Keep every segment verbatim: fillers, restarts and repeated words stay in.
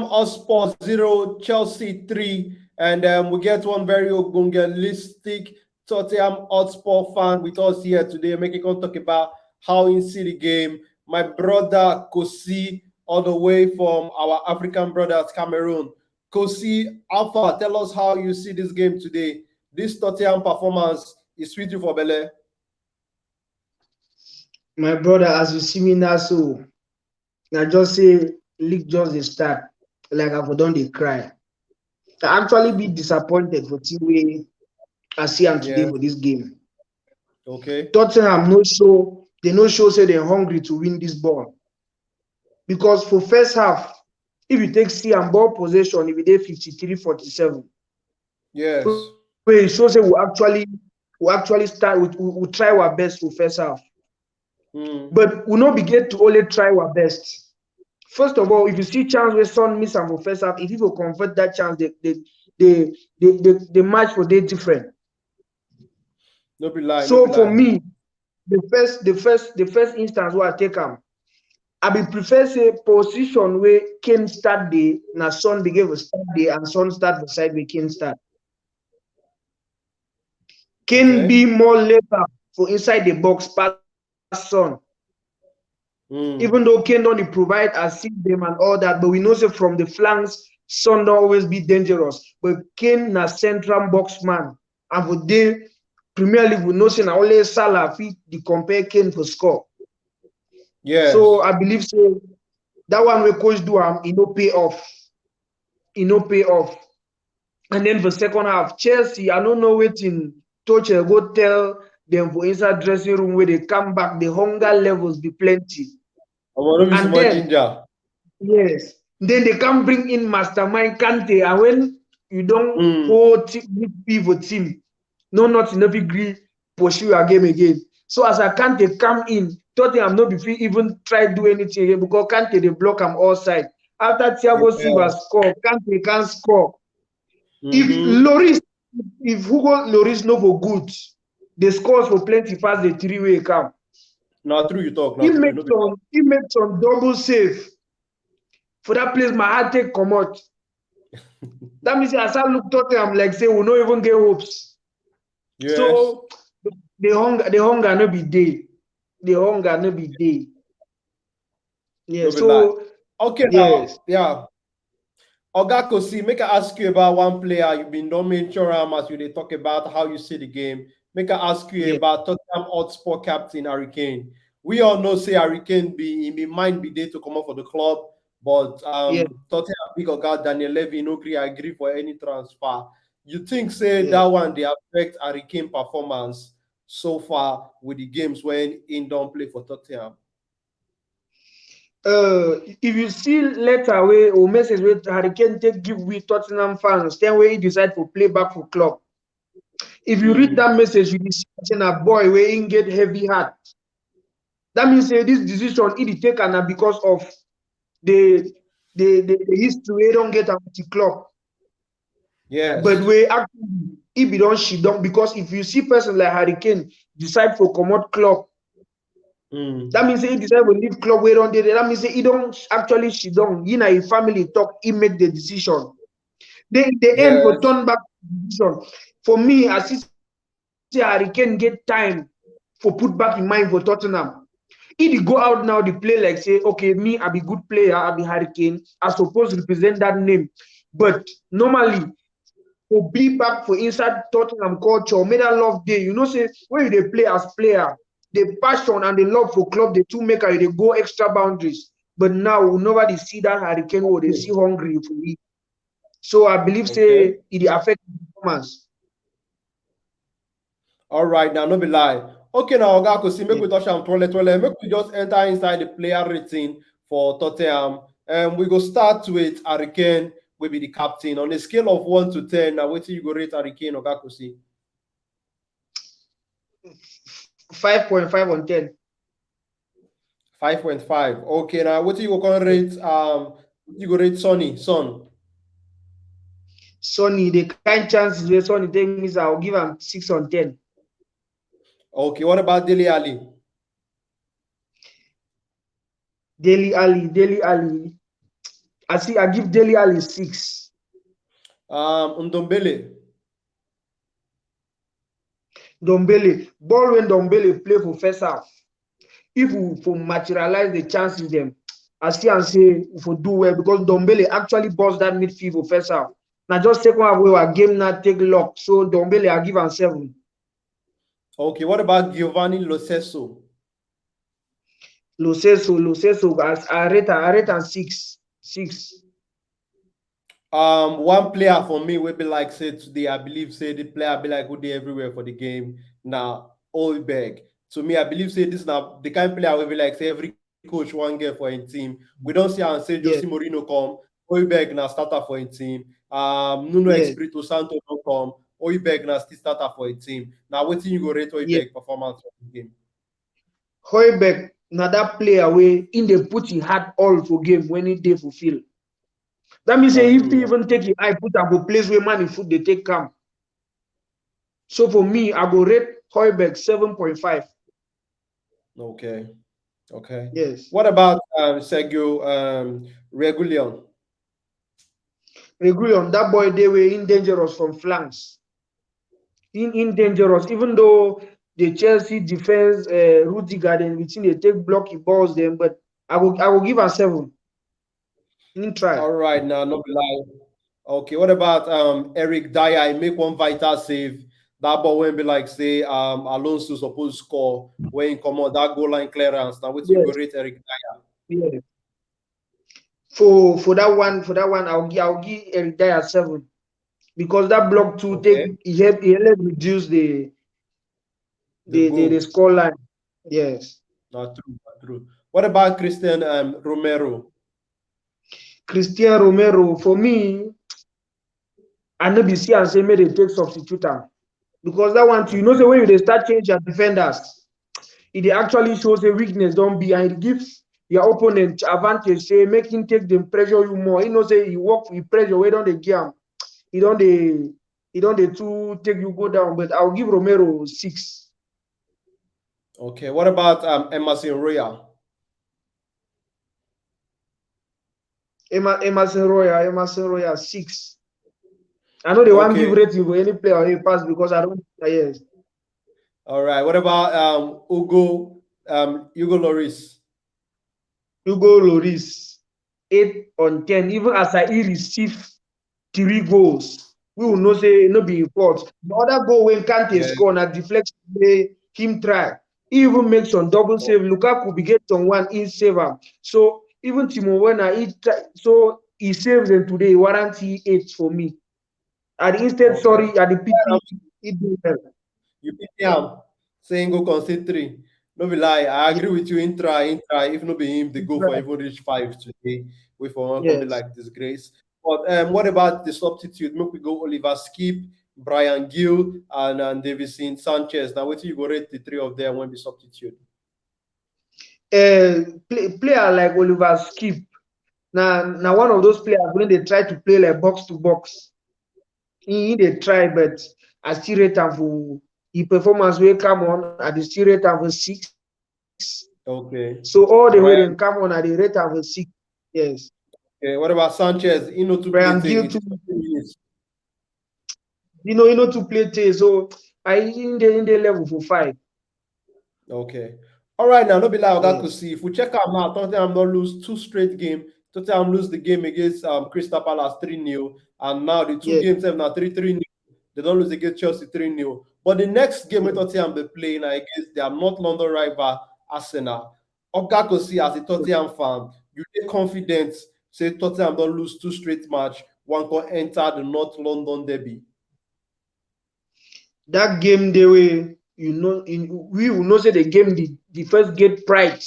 Hotspur zero, Chelsea three, and um, we get one very ogbongelistic Tottenham Hotspur fan with us here today. Make it come talk about how he see the game. My brother Kosi, all the way from our African brothers, Cameroon. Kosi, Alpha, tell us how you see this game today. This Tottenham performance is sweet you for Bele. My brother, as you see me now, so I just say league just dey start. Like I for don dey cry. I actually be disappointed for team wey I see am today Yeah. for this game. Okay. Tottenham no show, they no show say they're hungry to win this ball. Because for first half, if you take see am ball possession, if you dey fifty-three forty-seven, Yes. wey e show say we actually we actually start we, we, we try our best for first half. Mm. But we no be get to only try our best. First of all, if you see chance where Son miss am for first half, if you go convert that chance, the the the the, the, the match for dey different. No be lie. So no be for lie. me, the first the first the first instance where I take am, I be prefer say position where Kane start dey, na Son begin for start dey, and Son start for side where Kane start. Kane Okay. be more later for inside the box pass Son. Mm. Even though Kane don dey provide assist them and all that, but we know say from the flanks, Son don always be dangerous. But Kane na central box man, and for the Premier League, we know say na only Salah fit dey compare Kane for score. Yes. So I believe say that one wey coach do am, e no pay off. E no pay off. And then for second half, Chelsea, I don't know wetin Tuchel go tell them for inside dressing room where they come back, the hunger levels be plenty. Omo, no be and small then- ginger. Yes. Then they come bring in mastermind Kante, and when you don't Mm. hold t- midfield for team, no nothing no fit gree pursue your game again. So as I Kante come in, Tottenham no be fit even try do anything again because Kante dey block am all side. After Thiago Yeah. Silva score, Kante can't score. If Mhm. Lloris, if Hugo Lloris no for good, the scores for plenty pass the three way come. Na true you talk. Na He true, make no be- some he make some double save. For that place, my heart take comot. That means I start look Tottenham like say we no even get hopes. Yes. So the hunger, the hunger no be dey. The hunger no be dey. Yeah. No be So Okay, now, yes. Yeah. Oga Kosi, make I ask you about one player you been don mention am as you dey talk about how you see the game. Make I ask you Yeah. about Tottenham Hotspur captain Harry Kane. We all know say Harry Kane be in be mind be there to come up for the club, but um, Yeah. Tottenham big oga Daniel Levy no gree agree for any transfer. You think say Yeah. that one dey affect Harry Kane performance so far with the games when he don play for Tottenham? Uh, if you see letter way or message wey Harry Kane take give we Tottenham fans, then wey he decide to play back for club. If you read Hmm. that message, you dey see say na boy wey he get heavy heart. That means say this decision he dey take am na because of the the the, the history wey don get am with the club. Yes. But we actually he be don shit down because if you see person like Harry Kane decide for comot club, Mm. that means say he decide to leave club wey don dey there. That means say he don actually shit down. He na his family talk, he make the decision. Then in the end for Yes. turn back decision. For me, I see say Harry Kane get time for put back in mind for Tottenham. He dey go out now, dey play like say, okay, me, I be good player, I be Harry Kane, I suppose represent that name. But normally, for be back for inside Tottenham culture, make that love dey. You know, say when you dey play as player, the passion and the love for club, the two maker, you dey go extra boundaries. But now, we nobody see that Harry Kane or they see hungry for it. So I believe say Okay. it dey affect performance. All right, now no be lie. Okay, now Oga Kosi, make Yeah. we touch am twele twele. Make we just enter inside the player rating for Tottenham. And we go start with Harry Kane, will be the captain. On a scale of one to ten, now wetin you go rate Harry Kane, Oga Kosi? Five point five on ten. Five point five. Okay, now wetin you go come rate? Um, you go rate Sonny, Son. Sonny, the kind chances where Sonny take miss, I'll give him six on ten. Okay, what about Dele Alli? Dele Alli, Dele Alli. I see I give Dele Alli six. Um, Ndombele. Ndombele, ball wey Ndombele play for first half. If we for materialize the chances dem, I see am say we for do well because Ndombele actually burst that midfield for first half. Na just second half wey our game now take lock. So Ndombele, I give am seven. Okay, what about Giovanni Lo Celso? Lo Celso, Lo Celso, I, I rate am, I rate am six, six. Um, one player for me will be like say today. I believe say the player be like who dey everywhere for the game. Now, Højbjerg. To me, I believe say this now the kind player will be like say every coach one get for a team. We don't see and say Jose Yes. Mourinho come. Højbjerg na starter for a team. Um, Nuno Yes. Espirito Santo don't come. Højbjerg na still starter for a team. Now, wetin you go rate Højbjerg performance for the game? Højbjerg na that player wey he dey put him heart all for game when he dey for field. That means say Na if true, he yeah. even take him eye put am go place where man him foot dey take come. So for me, I go rate Højbjerg seven point five. Okay. Okay. Yes. What about um, Sergio um, Reguilón? Reguilón, that boy dey wey he dangerous from flanks. He, he dangerous, even though the Chelsea defense, uh, Rudiger, then wetin dey take block the balls dem, but I go I go give am seven. He try. All right, now no be lie. Okay, what about um Eric Dier? He make one vital save. That ball when be like say um Alonso suppose score when he come out that goal line clearance. Now wetin you go Yes. rate Eric Dier? Yeah. For for that one, for that one, I'll give I'll give Eric Dier seven because that block two Okay. take he help he help reduce the The the, the, the goal. Score line. Yes. Not true, not true. What about Christian um, Romero? Christian Romero, for me, I no be see am say make they take substitute am because that one too, you know say when you dey start change your defenders, e dey actually show say weakness don be and e give your opponent advantage say make him take dem pressure you more. You know say e work with pressure wey don dey give am. E don dey e don dey too take you go down, but I'll give Romero six. Okay, what about um Emerson Royal? Emma, Emerson Royal, Emerson Royal, six. I know they want give Okay. rating for any player wey pass because I don't yes. All right. What about um Hugo um Hugo Lloris? Hugo Lloris, eight on ten. Even as I he receive three goals, we will know say no be him fault. The other goal when Kante Yes. score na deflection wey him try. He even make some double save. Lukaku be get some one in save am. So even Timo Werner, he try, so he saves them today. He warrant he eight for me. At the instead, Okay. Sorry, at the P P, he do well. You pick him saying go concede three. No be lie. I agree with you. In try, in try. If no be him, the goal for Right. even reach five today. We for one come be Yes. like disgrace. But um, what about the substitute? Make we go Oliver Skip, Brian Gill, and and Davinson Sanchez. Now, wetin you go rate the three of them when we substitute? Uh, play, player like Oliver Skip, now now one of those players when they try to play like box to box. He, he dey try, but I still rate am for his performance wey come on. I dey still rate am for six. Okay. So all the way Brian- dem come on, I dey rate am for six. Yes. Okay. What about Sanchez? He no too Brian play Gill thing. too. You know, he no too play thing, so I in the in the level for five. Okay. All right, now, no be like Oga Yeah. Kusi. If we check out now, Tottenham don't lose two straight game. Tottenham lose the game against um, Crystal Palace three nil, and now the two Yeah. games have now three three nil. They don't lose against Chelsea three nil. But the next game with Tottenham they play now against their North London rival Arsenal. Oga Kusi, as a Tottenham fan, you take confidence say Tottenham don't lose two straight match. One can enter the North London derby. That game the way you know in, we will know say the game the, the first get pride.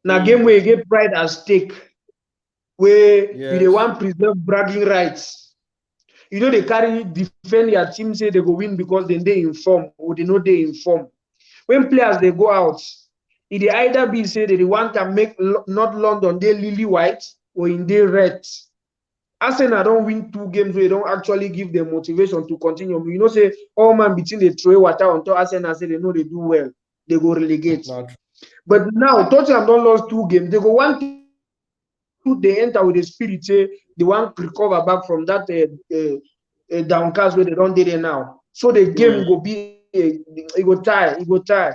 Now Mm. game where you get pride at stake. Where you Yes. dey want preserve bragging rights. You know they carry defend your team say they go win because they dey in form or they know they in form. When players they go out, it dey either be say they want to make Lo- North London they lily white or in they red. Arsenal don't win two games where don't actually give them motivation to continue. You know say all man between the throw water on top Arsenal say they know they do well, they go relegate. Not But now Tottenham don't lost two games. They go one dey enter with the spirit say they wan recover back from that uh, uh, uh, downcast wey they don dey there now. So the game go be uh, e go tie, e go tie.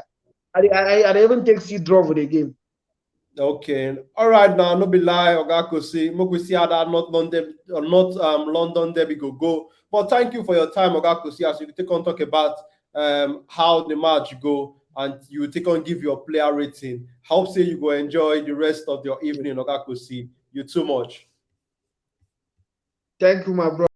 I dey I, I dey even take see draw for the game. Okay. All right now, no be lie, Oga Kosi. Make we see how that North London or North um, London derby go go. But thank you for your time, Oga Kosi, as you take on talk about um, how the match go and you take on give your player rating. Hope say you go enjoy the rest of your evening, Oga Kosi. You too much. Thank you, my brother.